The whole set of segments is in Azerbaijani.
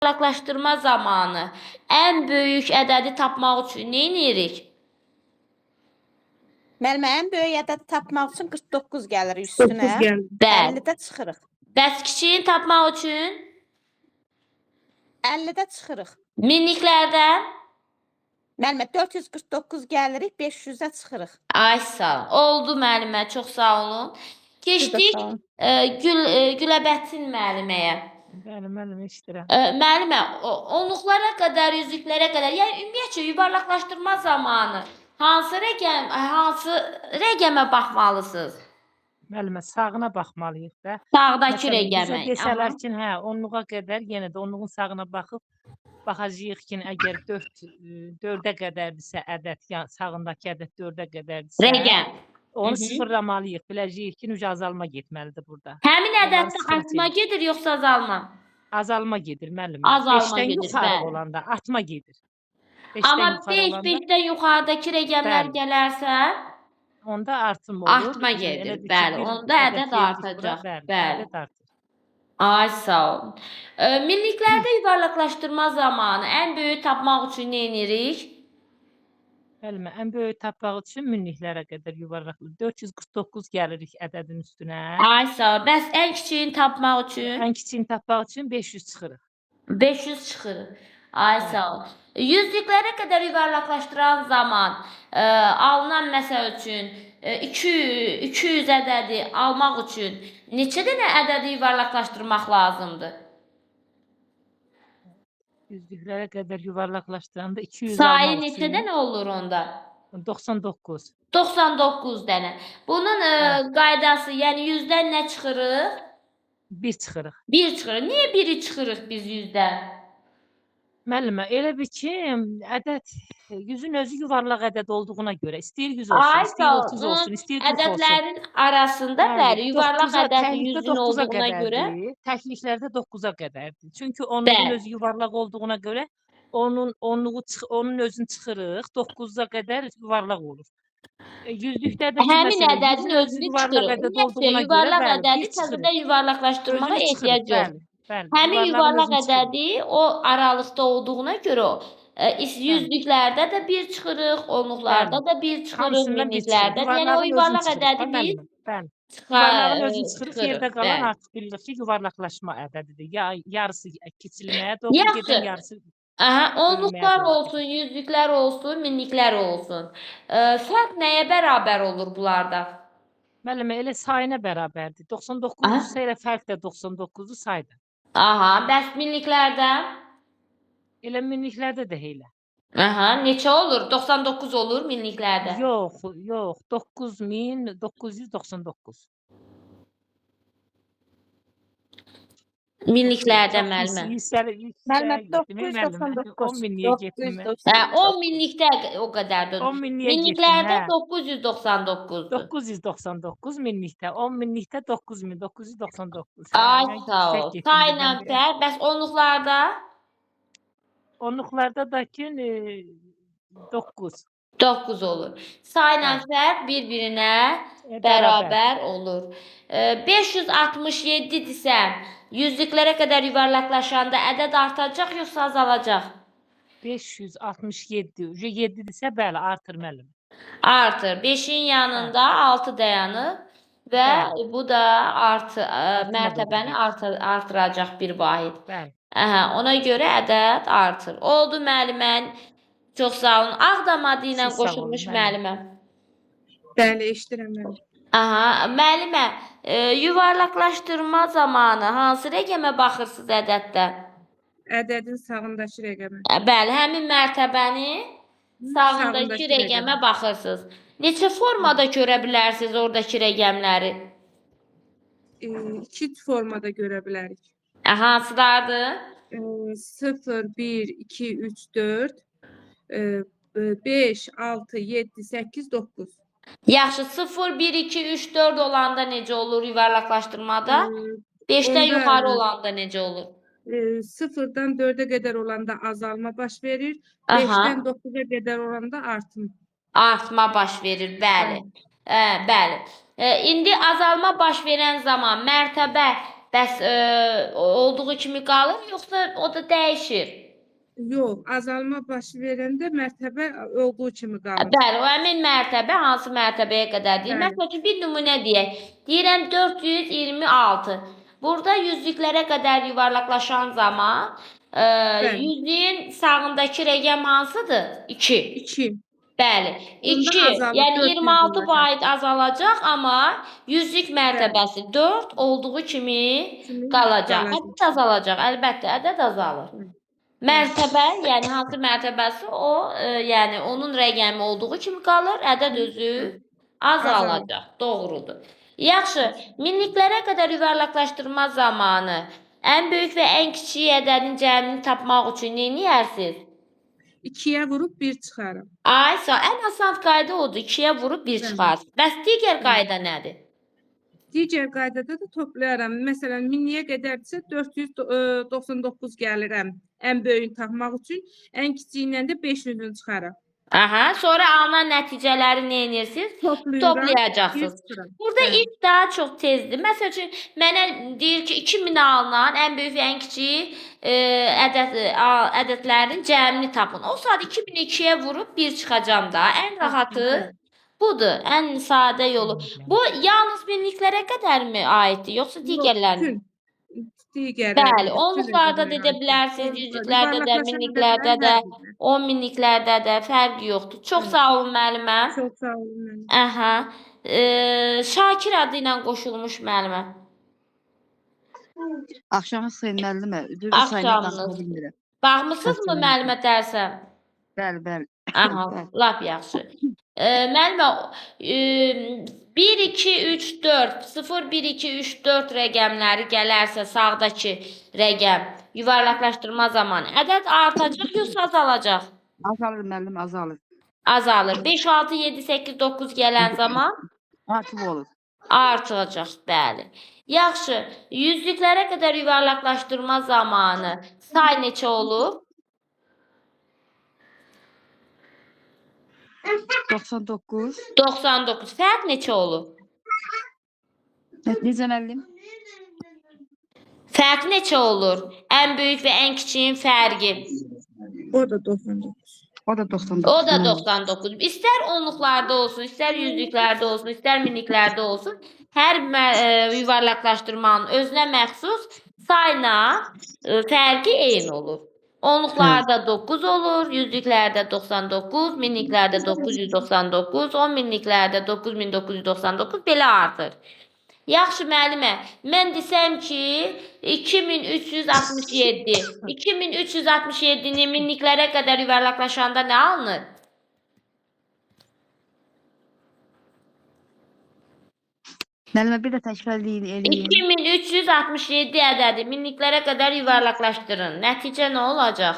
Yuvarlaqlaşdırma zamanı ən böyük ədədi tapmaq üçün nə edirik? Müəllimə, ən böyük ədədi tapmaq üçün 49 gəlir üstünə. 9 gəlir. Bəli. 50-də çıxırıq. Bəs kiçiyini tapmaq üçün 50-də çıxırıq. minliklərdən? Müəllimə, 449 gəlirik, 500-ə çıxırıq. Ay sağ olun. Oldu müəllimə, çox sağ olun. Siz də Keçdik sağ olun. Güləbətin müəlliməyə. Bəli, müəllim, eşidirəm. Müəllimə, onluqlara qədər, yüzlüklərə qədər, yəni ümumiyyətcə yuvarlaqlaşdırma zamanı hansı rəqəm, hansı rəqəmə baxmalısınız? Müəllimə, sağına baxmalıyıq da. Sağdakı Məsələn, bizə rəqəmə. desələr Aha. ki, hə, onluğa qədər, yenə də onluğun sağına baxıb baxacağıq ki, əgər 4 4-ə qədərdirsə ədəd, yəni sağındakı ədəd 4-ə qədərdirsə, Rəqəm. onu Hı -hı. sıfırlamalıyıq. Biləcəyik ki, necə azalma getməlidir burada. Həmin Onları ədəddə sıfıra artma çevir. gedir yoxsa azalma? Azalma gedir müəllimə. Azalma 5-dən gedir, yuxarı bəli. olanda artma gedir. 5-dən Amma yuxarı 5, olanda 5-dən yuxarıdakı rəqəmlər bəli, gələrsə, onda artım olur. artma Elə gedir. bir ki, Bəli, bir onda ədəd ədəd verdik bura, artacaq. bəli, Bəli. ədəd artır. Ay sağ olun. Minliklərdə yuvarlaqlaşdırma zamanı ən böyüyü tapmaq üçün nə edirik? Müəllimə, ən böyük tapmaq üçün minliklərə qədər yuvarlaq 449 gəlirik ədədin üstünə. Ay sağ ol. Bəs ən kiçiyini tapmaq üçün Ən kiçiyini tapmaq üçün 500 çıxırıq. 500 çıxırıq. Ay Bəli. sağ ol. Yüzlüklərə qədər yuvarlaqlaşdıran zaman alınan məsəl üçün 200 ədədi almaq üçün neçə dənə ədədi yuvarlaqlaşdırmaq lazımdır? Yüzlüklərə qədər yuvarlaqlaşdıranda 200 Sayı almaq neçə üçün dənə olur onda? 99. 99 dənə. Bunun Bəli, qaydası, yəni 100-dən nə çıxırıq? 1 çıxırıq. 1 çıxırıq. Niyə 1-i çıxırıq biz 100-dən? Müəllimə, elə bir ki, ədəd 100-ün özü yuvarlaq ədəd olduğuna görə istəyir 100 olsun, Ay istəyir sağ ol. 30 Bunun olsun, istəyir 40 olsun. ədədlərin arasında Bəli, bəli, yuvarlaq 9-a, ədədi təklikdə 100-ün 9-a olduğuna görə qədərdir, təkliklərdə 9-a qədərdir. Çünki onluğun bəli. özü yuvarlaq olduğuna görə onun onluğu onun özünü çıxırıq, 9-a qədər yuvarlaq olur. Yüzlükdə də ki, Həmin məsələn, ədədin 100-ün özü özünü yuvarlaq çıxırıq. ədəd Ümumiyyətcə olduğuna görə, yuvarlaq bəli, ədədi 1 çıxırıq. təzədən yuvarlaqlaşdırmağa Özünü çıxırıq, ehtiyac yoxdur. bəli, bəli. Həmin Yuvarlağın yuvarlaq özünü çıxırıq. ədədi o aralıqda olduğuna görə Bəli, yüzlüklərdə də 1 çıxırıq, onluqlarda bəli. da 1 çıxırıq, Hamısından 1 çıxır. minliklərdə də. Yəni o Yuvarlağın özünü yuvarlaq çıxırıq da, ədədi biz müəllimə. Bəli. Yuvarlağın özünü çıxırıq, yerdə çıxırıq. qalan Bəli. artıq bilirik ki, yuvarlaqlaşma ədədidir. Ya yarısı kiçilməyə doğru gedir, Yaxşı. yarısı Aha, böyüməyə onluqlar doğru olsun, gedir. yüzlüklər olsun, minliklər olsun. Fərq nəyə bərabər olur bunlarda? Müəllimə, elə sayına bərabərdir. Aha. 99-dursa elə fərq də 99-dur sayda. Aha, bəs minliklərdə? Elə minliklərdə də elə. Aha, neçə olur? 99 olur minliklərdə. Yox, yox, 9999. Minliklərdə Çox müəllimə. yüksəli, Müəllimə, yüksəyə getdim, müəllimə. 10 999. minliyə getdim mən. Hə, 10 999. minlikdə o qədərdir. 10 minliyə getdim, Minliklərdə hə. 999-dur. 999 minlikdə, 10 minlikdə 9999. Hə, Ay mən sağ yüksək ol. getdim Sayla birdən-birə. fərq, bəs onluqlarda Onluqlarda da ki, 9. 9 olur. Sayla Bəli. fərq bir-birinə Bərabər. bərabər olur. 567 desəm, yüzlüklərə qədər yuvarlaqlaşanda ədəd artacaq yoxsa azalacaq? 567. 7-dirsə, bəli, artır müəllim. Artır. 5-in Hə. yanında 6 dayanır və Bəli. bu da artı Artma doğru mərtəbəni gedir. artıracaq bir vahid. Bəli. Aha, ona görə ədəd artır. Oldu müəllimə. Çox sağ olun. Ağdam adı ilə Siz sağ olun qoşulmuş müəllim. müəllimə. Bəli, eşidirəm müəllim. Aha, müəllimə, yuvarlaqlaşdırma zamanı hansı rəqəmə baxırsınız ədəddə? Ədədin sağındakı rəqəmə. Bəli, həmin mərtəbənin sağındakı Sağındakı rəqəmə rəqəmə. baxırsınız. Neçə formada görə bilərsiniz oradakı rəqəmləri? İki formada görə bilərik. Hansılardır? 0, 1, 2, 3, 4, 5, 6, 7, 8, 9. Yaxşı, 0, 1, 2, 3, 4 olanda necə olur yuvarlaqlaşdırmada? 5-dən Onda yuxarı olanda necə olur? 0-dan 4-ə qədər olanda azalma baş verir. Aha. 5-dən 9-a qədər olanda artım. Artma baş verir, bəli. Bəli. Bəli. İndi azalma baş verən zaman mərtəbə bəs olduğu kimi qalır, yoxsa o da dəyişir? Yox, azalma baş verəndə mərtəbə olduğu kimi qalır. Bəli, o həmin mərtəbə hansı mərtəbəyə qədər deyir. Bəli. Məsəl üçün bir nümunə deyək. Deyirəm 426. Burada yüzlüklərə qədər yuvarlaqlaşan zaman yüzlüyün sağındakı rəqəm hansıdır? 2. 2. Bəli, Bunda 2. azalır, Yəni 400 26 olacaq. vahid azalacaq, amma yüzlük mərtəbəsi 4 olduğu kimi qalacaq. Ədəd azalacaq, əlbəttə, ədəd azalır. Mərtəbə, yəni hansı mərtəbəsi o, yəni onun rəqəmi olduğu kimi qalır, ədəd özü azalacaq. Doğrudur. Yaxşı, minliklərə qədər yuvarlaqlaşdırma zamanı ən böyük və ən kiçik ədədin cəmini tapmaq üçün nə edərsiniz? 2-yə vurub 1 çıxarım. Ay, sağ, ən asan qayda odur. 2-yə vurub 1 çıxarsın. Bəs digər qayda nədir? Digər qaydada da toplayaram. Məsələn, minliyə qədərdirsə 499 gəlirəm ən böyüyünü tapmaq üçün. Ən kiçiyindən də 500-ünü çıxaram. Aha, sonra alınan nəticələri nə edirsiniz? Toplayıram. Toplayacaqsınız. Burada ilk daha çox tezdir. Məsəl üçün, mənə deyir ki, 2000 alınan ən böyük və ən kiçik ədədlərin cəmini tapın. O saat 2000-i 2-yə vurub 1 çıxacam da. Ən rahatı budur. Ən sadə yolu. Bu yalnız minliklərə qədərmi aiddir, yoxsa digərlərinə? Digərlərinə. Bəli, onluqlarda da edə bilərsiniz, yüzlüklərdə də, minliklərdə də, 10 minliklərdə də fərqi yoxdur. Çox sağ olun müəllimə. Çox sağ olun müəllimə. Aha. Şakir adı ilə qoşulmuş müəllimə. Axşamınız xeyir müəllimə. Üzr Axşamınız. Baxmısınızmı müəllimə dərsə? Bəli, bəli. Aha, lap yaxşı. Müəllimə, 1, 2, 3, 4, 0, 1, 2, 3, 4 rəqəmləri gələrsə sağdakı rəqəm yuvarlaqlaşdırma zamanı ədəd artacaq yoxsa azalacaq? Azalır müəllim, azalır. Azalır. 5, 6, 7, 8, 9 gələn zaman? Artıq olur. Artacaq, bəli. Yaxşı, yüzlüklərə qədər yuvarlaqlaşdırma zamanı say neçə olur? 99. 99. Fərq neçə olur? Necə müəllim? Fərq neçə olur? Ən böyük və ən kiçiyin fərqi. O da 99. O da 99. O da 99. İstər onluqlarda olsun, istər yüzlüklərdə olsun, istər minliklərdə olsun. Hər yuvarlaqlaşdırmanın özünə məxsus sayla fərqi eyni olur. Onluqlarda 9 olur, yüzlüklərdə 99, minliklərdə 999, 10 minliklərdə 9999 belə artır. Yaxşı müəllimə, mən desəm ki 2367, 2367-ni minliklərə qədər yuvarlaqlaşanda nə alınır? Müəllimə bir də təkrar eləyin. 2367 ədədi minliklərə qədər yuvarlaqlaşdırın. Nəticə nə olacaq?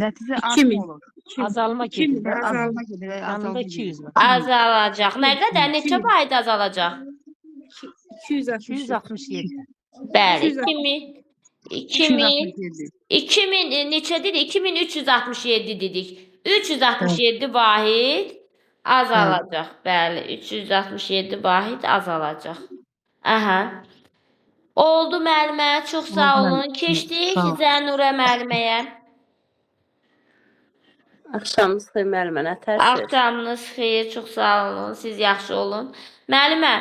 Nəticə artım olur. Azalma gedir. Azalma gedir. Yanında 200 var. Azalacaq. Nə qədər? Neçə vahid azalacaq? 267. Bəli. 2000 neçə dedik? 2367 dedik. 367 vahid azalacaq. Bəli, 367 vahid azalacaq. Aha. Oldu müəllimə, çox sağ olun. Keçdik Zənurə müəlliməyə. Axşamınız xeyir müəllimə, nə tərsiz? Axşamınız xeyir, çox sağ olun. Siz yaxşı olun. Müəllimə,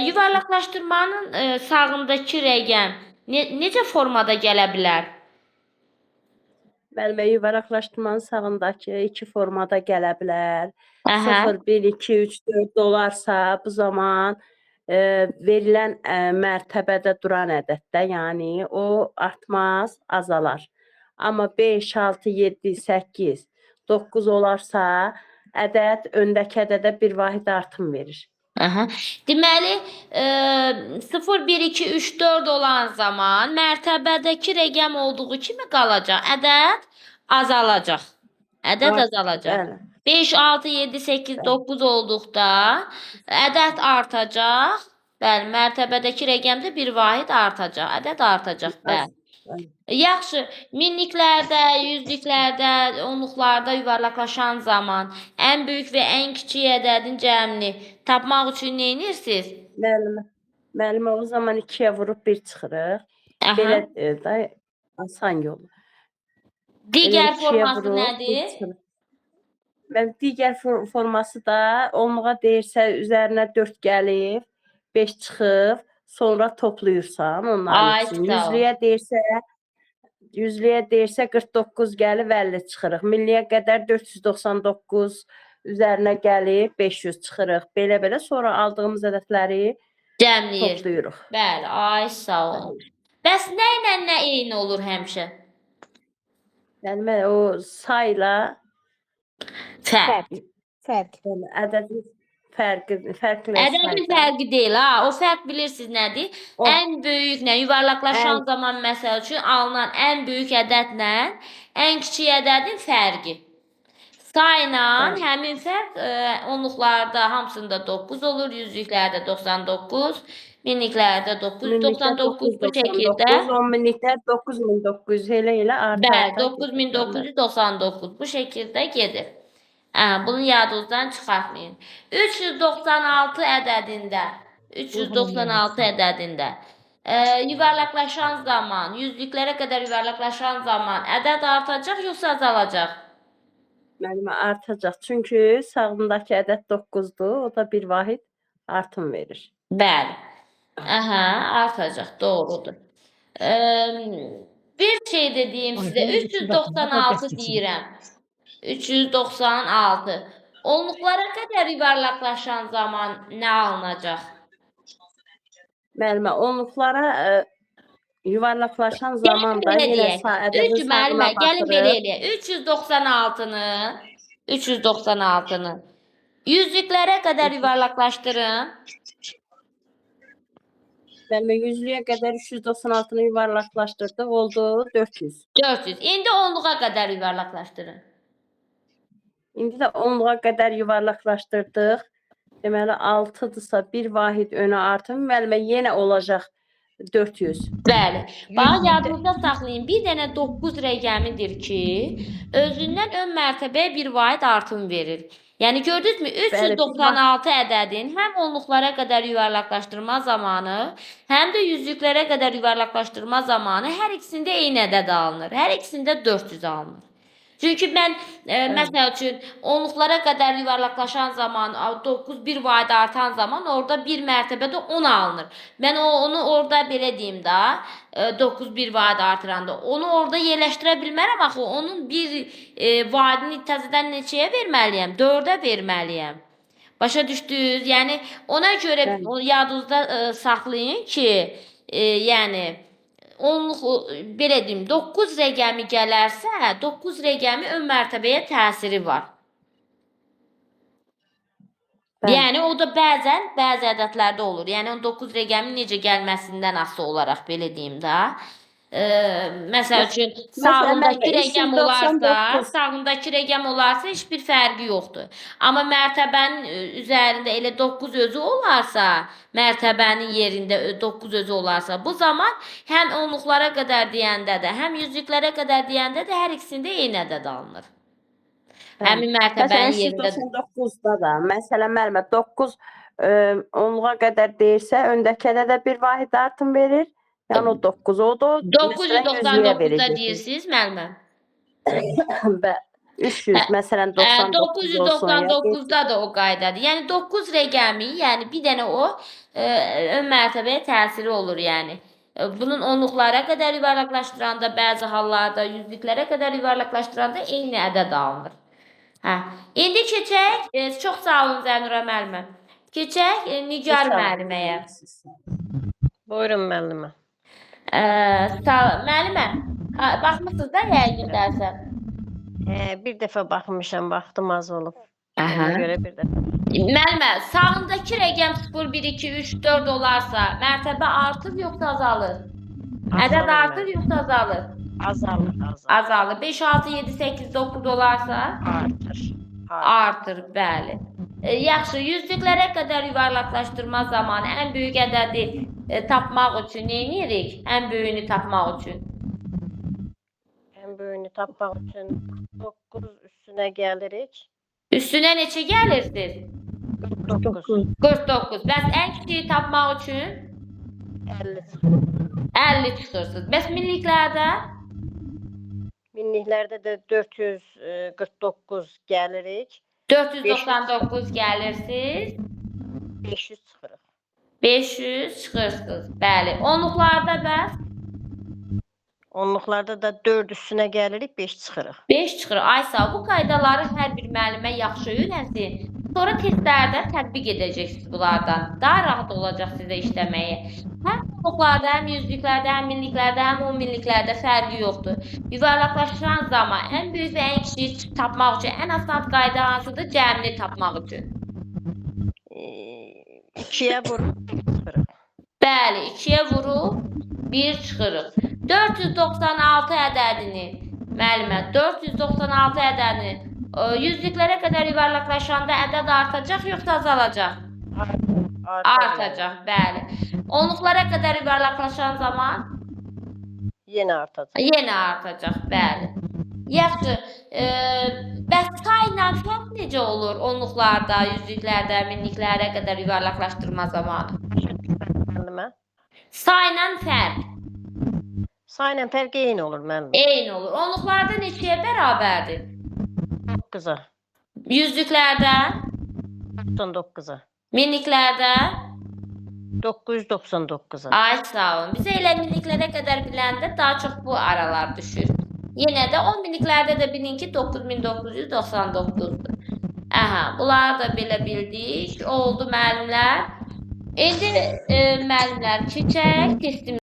yuvarlaqlaşdırmanın sağındakı rəqəm necə formada gələ bilər? Müəllimə, yuvarlaqlaşdırmanın sağındakı iki formada gələ bilər. 0, 1, 2, 3, 4 olarsa bu zaman verilən mərtəbədə duran ədəddə, yəni o artmaz, azalar. Amma 5, 6, 7, 8, 9 olarsa ədəd öndəki ədədə bir vahid artım verir. Aha. Deməli, 0, 1, 2, 3, 4 olan zaman mərtəbədəki rəqəm olduğu kimi qalacaq. Ədəd azalacaq. Ədəd azalacaq. Bəli. 5, 6, 7, 8, 9 olduqda ədəd artacaq. Bəli, mərtəbədəki rəqəmdə bir vahid artacaq. Ədəd artacaq, bəli. Yaxşı, minliklərdə, yüzlüklərdə, onluqlarda yuvarlaqlaşan zaman ən böyük və ən kiçik ədədin cəmini tapmaq üçün nə edirsiniz? Müəllimə, Müəllimə o zaman 2-yə vurub 1 çıxırıq. Aha. Belə də asan yol. Elə Digər 2-yə forması vurub bir nədir? çıxırıq. Və digər forması da onluğa deyirsə üzərinə 4 gəlib, 5 çıxıb, sonra toplayırsan onların Ay, ikisini. sağ ol. Yüzlüyə deyirsə 49 gəlib 50 çıxırıq. Milliyə qədər 499 üzərinə gəlib 500 çıxırıq. Belə-belə sonra aldığımız ədədləri Cəmləyir. toplayırıq. Bəli, ay sağ ol. Bəs nə ilə nə eyni olur həmişə? Yəni o sayla Fərq. Fərq. yəni ədədin fərqi fərqlə Ədədin sayda. fərqi deyil ha. O fərq bilirsiniz nədir? O- Ən böyüklə yuvarlaqlaşan Ən- zaman məsəl üçün alınan ən böyük ədədlə ən kiçik ədədin fərqi. Sayla Bəli. həmin fərq onluqlarda hamısında 9 olur, yüzlüklərdə 99, minliklərdə Minlikdə 999 bu şəkildə. 999, 10 minlikdə 9900 elə-elə arta Bəli, arta gedir. 9999 bu şəkildə gedir. Hə, bunu yadınızdan çıxartmayın. 396 ədədində, 396 ədədində yuvarlaqlaşan zaman, yüzlüklərə qədər yuvarlaqlaşan zaman ədəd artacaq yoxsa azalacaq? Müəllimə artacaq. Çünki sağındakı ədəd 9-dur. O da bir vahid artım verir. Bəli. Aha, artacaq, doğrudur. Bir şey də deyim sizə, Ay, ben de 396 keçirim. deyirəm. 396. Onluqlara qədər yuvarlaqlaşan zaman nə alınacaq? Müəllimə onluqlara yuvarlaqlaşan zaman da belə yenə deyək. ədədin 3 müəllimə, sağına gəlin belə baxırıq. eləyək. 396-nı 396-nı yüzlüklərə qədər yuvarlaqlaşdırın. Müəllimə yüzlüyə qədər 396-nı yuvarlaqlaşdırdıq, oldu 400. 400. İndi onluğa qədər yuvarlaqlaşdırın. İndi də onluğa qədər yuvarlaqlaşdırdıq. Deməli 6-dırsa bir vahid önə artım. Müəllimə yenə olacaq 400. Bəli. Bax, Yüzlükdə. yadınızda saxlayın. Bir dənə 9 rəqəmidir ki, özündən ön mərtəbəyə bir vahid artım verir. Yəni gördünüzmü? Bəli, bir 396 ədədin həm onluqlara qədər yuvarlaqlaşdırma zamanı, həm də yüzlüklərə qədər yuvarlaqlaşdırma zamanı hər ikisində eyni ədəd alınır. Hər ikisində 400 alınır. Çünki mən məsəl üçün onluqlara qədər yuvarlaqlaşan zaman 9 bir vahid artan zaman orada bir mərtəbədə 10 alınır. Mən onu orada belə deyim də, 9 bir vahid artıranda onu orada yerləşdirə bilmərəm axı. Onun bir vahidini təzədən neçəyə verməliyəm? 4-ə verməliyəm. Başa düşdünüz? Yəni ona görə Bəli. onu yadınızda saxlayın ki, yəni onluq belə deyim, 9 rəqəmi gələrsə, 9 rəqəmi ön mərtəbəyə təsiri var. Bəli. Yəni o da bəzən bəzi ədədlərdə olur. Yəni o 9 rəqəmin necə gəlməsindən asılı olaraq belə deyim də. Məsəl üçün sağındakı müəllimə, rəqəm olarsa, 399. sağındakı rəqəm olarsa heç bir fərqi yoxdur. Amma mərtəbənin üzərində elə 9 özü olarsa, mərtəbənin yerində 9 özü olarsa, bu zaman həm onluqlara qədər deyəndə də, həm yüzlüklərə qədər deyəndə də hər ikisində eyni ədəd alınır. Bəli. Həmin Məsələn mərtəbənin yerində 399-da da, məsələn müəllimə 9 onluğa qədər deyirsə, öndəki ədədə bir vahid artım verir. Yəni o 9 o da məsələn yüzlüyə 999-da verəcəksiniz. deyirsiniz müəllimə. Bəli. 300 məsələn 99 olsun ya 999-da da o qaydadır. Yəni 9 rəqəmi, yəni bir dənə o ön mərtəbəyə təsiri olur yəni. Bunun onluqlara qədər yuvarlaqlaşdıranda, bəzi hallarda yüzlüklərə qədər yuvarlaqlaşdıranda eyni ədəd alınır. Hə. İndi keçək, çox sağ olun Zənurə müəllimə. Keçək Nigar müəlliməyə. Buyurun müəllimə. Müəllimə, ha, baxmısınız da yəqin dərsə. Bir dəfə baxmışam, vaxtım az olub. Ona görə bir dəfə. Müəllimə, sağındakı rəqəm 0, 1, 2, 3, 4 olarsa, mərtəbə artır yoxsa azalır? Ədəd Azalır artır müəllimə. yoxsa azalır? Azalır, azalır. Azalır. 5, 6, 7, 8, 9 olarsa? Artır. Artır. Artır, bəli. Yaxşı, yüzlüklərə qədər yuvarlaqlaşdırma zamanı ən böyük ədədi tapmaq üçün nə edirik? Ən böyüyünü tapmaq üçün. Ən böyüyünü tapmaq üçün 9 üstünə gəlirik. Üstünə neçə gəlirsiniz? 49. 49. Bəs ən kiçiyi tapmaq üçün? 50 çıxır. 50 çıxırsınız. Bəs minliklərdə? Minliklərdə də 449 gəlirik, 499 gəlirsiniz. 500 çıxırıq. 500 çıxırsınız. Bəli. Onluqlarda bəs? Onluqlarda da 4 üstünə gəlirik, 5 çıxırıq. 5 çıxır. Ay sağ ol. Bu qaydaları hər bir müəllimə yaxşı öyrənsin. Sonra testlərdə tətbiq edəcəksiniz bunlardan. Daha rahat olacaq sizə işləməyi. Həm onluqlarda, həm yüzlüklərdə, həm minliklərdə, həm on minliklərdə fərqi yoxdur. Yuvarlaqlaşan zaman ən böyük və ən kiçiyi tapmaq üçün ən asan qayda hansıdır? Cəmini tapmaq üçün. 2-yə vurub 1 çıxırıq. Bəli, 2-yə vurub 1 çıxırıq. 496 ədədini müəllimə, 496 ədədini yüzlüklərə qədər yuvarlaqlaşanda ədəd artacaq yoxsa azalacaq? Artar. Artacaq, bəli. Onluqlara qədər yuvarlaqlaşan zaman Yenə artacaq. yenə artacaq, bəli. Yaxşı, bəs sayla fərq necə olur onluqlarda, yüzlüklərdə, minliklərə qədər yuvarlaqlaşdırma zamanı? Müəllimə. Sayla fərq Sayla fərq eyni olur müəllimə. eyni olur. Onluqlarda neçəyə bərabərdir? 9-a, Yüzlüklərdə, 99-a, minliklərdə? 999-a. Ay sağ olun. Bizə elə minliklərə qədər biləndə daha çox bu aralar düşür. Yenə də 10 minliklərdə də bilin ki 9999-dur. Aha, bunları da belə bildik. Oldu müəllimlər. İndi müəllimlər keçək testimizə.